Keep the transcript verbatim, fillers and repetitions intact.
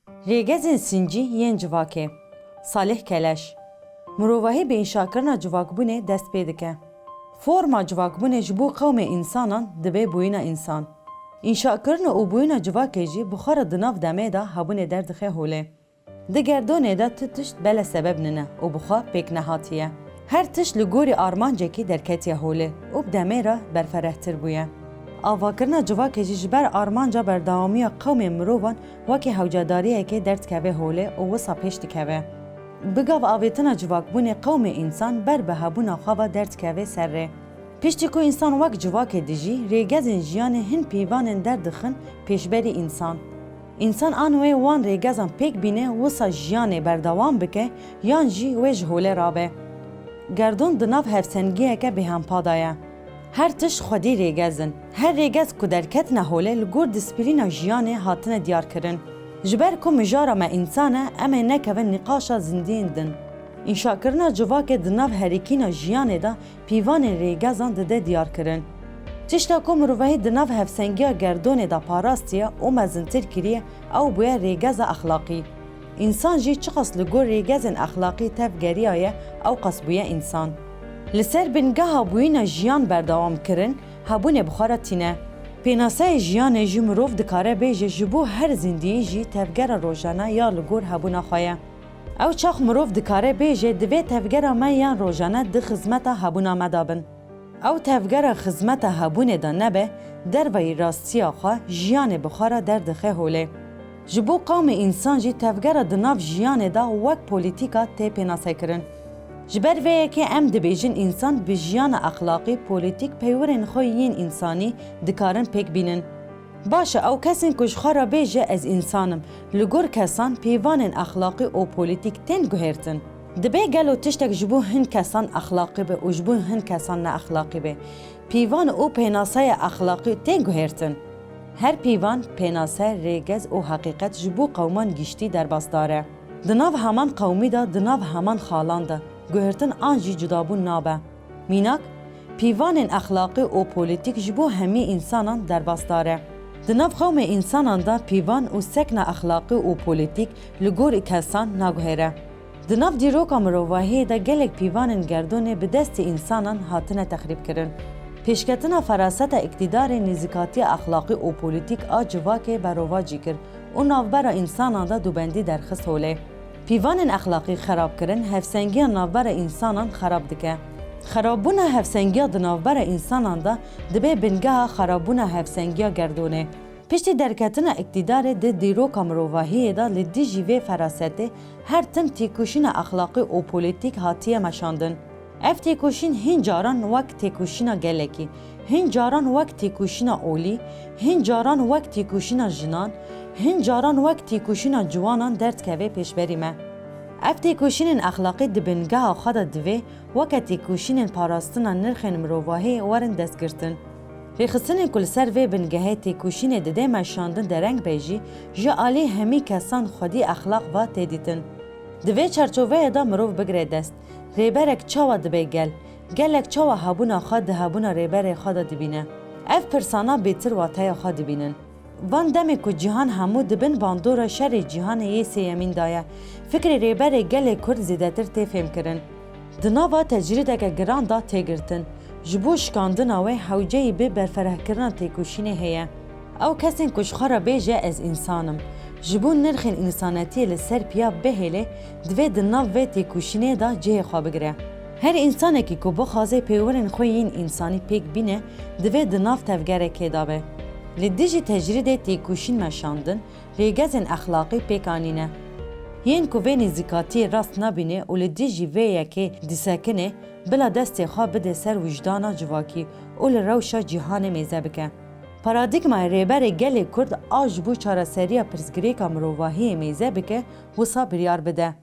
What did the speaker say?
Rêgezên sincî yên civakê. Salih Keleş. Mirovahî bi înşakirina civakbûnê dest pê dike. Forma civakbûnê ji bo qewmê însanan dibe bûyîna însan. Înşakirin û bûyîna civakê jî bi xwe re di nav demê de hebûnê derdixe holê. Di gerdonê de tu tişt bele sebeb nine û bi xwe pêk nehatiye. Her tişt li gorî armancekî derketiye holê û bi demê re berferehtir bûye. Avakirina civakê jî ji ber armanca berdewamiya qewmên mirovan wekî hewcedariyekê derdikeve holê û wisa pêş dikeve. Bi gav avêtina civakbûnê qewmê însan ber bi hebûna xwe ve derdikeve ser rê. Piştî ku însan wek civakê dijî, rêgezên jiyanê hin pîvanên derdixin pêşberî însan. Însan an wê wan rêgezan pêk bîne, wisa jiyanê berdewam bike yan jî wê ji holê rabe. Gerdon di nav hevsengiyeke bêhempa de ye. Her tişt xwedî rêgez in. Her rêgez ku derketine holê li gor disiplîna jiyanê hatine diyarkirin. Ji ber ku mijara me însan e, em ê nekevin nîqaşa zindiyên din. Înşakirina civakê di nav herikîna jiyanê de pîvanên rêgezan dide diyarkirin. Tişta ku mirovahî di nav hevsengiya gerdonê de parastiye û mezintir kiriye, ew bûye rêgeza exlaqî. Însan jî çiqas li gor rêgezên exlaqî tev geriyaye, ew qas bûye însan. Li ser bingeha bûyîna jiyan berdewam kirin, hebûnê bi xwe re tîne. Pênaseyê jiyanê jî mirov dikare bêje ji bo her zindiyê jî tevgera rojane ya li gor hebûna xwe ye. Ew çax mirov dikare bêje, divê tevgera me yan rojane di xizmeta hebûna me de bin. Ew tevgera xizmeta hebûnê de nebe, dervayî rastiya xwe, jiyanê bi xwe re derdixe holê. Ji bo qewmê însan jî tevgera di nav jiyanê de wek polîtîka tê pênasekirin. Ji ber vê yekê em dibêjin însan bi jiyana exlaqî, polîtîk, peywirên xwe yên însanî dikarin pêk bînin. Baş e, ew kesên ku ji xwe re bêje ez însan im, li gor kesan pîvanên exlaqî û polîtîk tên guhêrtin? Dibe gelo tiştek ji bo hin kesan exlaqî be û ji bo hin kesan ne exlaqî be? Pîvan û pênaseya exlaqî tên guhêrtin? Her pîvan, pênase, rêgez û heqîqet ji bo qewman giştî derbasdar e. Di nav heman qewmî de, di nav heman xalan de guhêrtin an jî cudabûn nabe. Mînak, pîvanên exlaqî û polîtîk ji bo hemî însanan derbasdar e. Di nav qewmê însanan de pîvan û sekna exlaqî û polîtîk li gor kesan naguhere. Di nav dîroka mirovahiyê de gelek pîvanên gerdonê bi destê însanan hatine texrîbkirin. Pêşketina feraseta îqtîdarê nêzîkatiya exlaqî û polîtîk a civakê berovajî kir û navbera însanan de dubendî derxist holê. Pîvanên exlaqî xerabkirin, hevsengiya navbera însanan xerab dike. Xerabbûna hevsengiya di navbera însanan de dibe bingeha xerabbûna hevsengiya gerdonê. Piştî derketina îqtîdarê di dîroka mirovahiyê de li dijî vê ferasetê her tim têkoşîna exlaqî û polîtîk hatiye meşandin. Ev têkoşîn hin caran wek têkoşîna gelekî, hin caran wek têkoşîna olî, hin caran wek têkoşîna jinan, hin caran wek têkoşîna ciwanan derdikeve pêşberî me. Ev têkoşînên exlaqî di bingeha xwe de divê weke têkoşînên parastina nirxên mirovahiyê werin destgirtin. Rêxistinên ku li ser vê bingehê têkoşînê dide meşandin dereng be jî, ji alî hemî kesan xwedî exlaq ve tê dîtin. Di vê çarçoveyê de mirov bigire dest, rêberek çawa dibe gel, gelek çawa hebûna xwe di hebûna rêberê xwe de dibîne? Ev pirsana bêtir wateya xwe dibînin. Van demê ku cîhan hemû di bin bandora şerê cîhanê yê sêyemîn de ye, fikrê rêberê gelê Kurd zêdetir tê fêmkirin. Di nava tecrîdeke giran de tê girtin. Ji bo şikandina wê hewceyî bi berferehkirina têkoşînê heye. Ew kesên ku ji xwe re bêje ez însan im, ji bo nirxên însanetiyê li ser piya bihêle, divê di nav vê têkoşînê de cihê xwe bigire. Her însanekî ku bixwaze pêwirên xwe yên însanî pêk bîne, divê di nav tevgerekê de be. Li dijî tecrîdê têkoşîn meşandin, rêgezên exlaqî pêk anîne. Yên ku vê nêzîkatiyê rast nabîne û li dijî vê yekê disekine, bila destê xwe bide ser wijdana civakî û li rewşa cîhanê mêze bike. Paradîgmayê Rêberê Gelê Kurd a ji bo çareseriya pirsgirêka mirovahiyê mêze bike, wisa biryar bide.